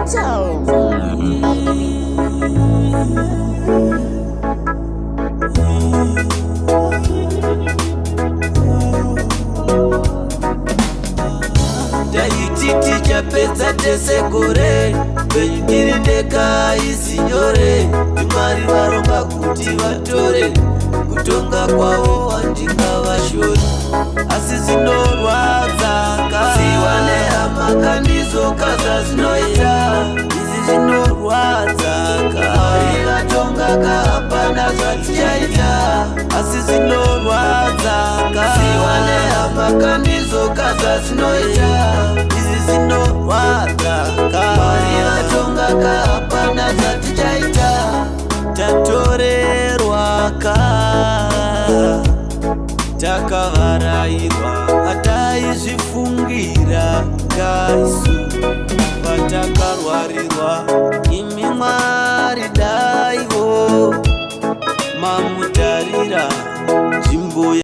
Joe. Taiti tichapedza tese gore, penyu ndiri ndega isi nyore. Mwari varonga kuti vatore, kutonga kwavo handingavashori, asi zvinorwadza kasiwa nehama kandizoka zvazvinoita izvi zvinorwadza. Mwari vatonga ka, hapana zvatichaita, asi zvinorwadza kasiwa nehama kandizoka zvazvinoita izvi zvinorwadza. Mwari vatonga ka, hapana zvatichaita. Tatorerwa ka, takavarairwa, hataizvifungira kaisu patakarwarirwa. Imi Mwari, daiwo mamutarira nzvimbo.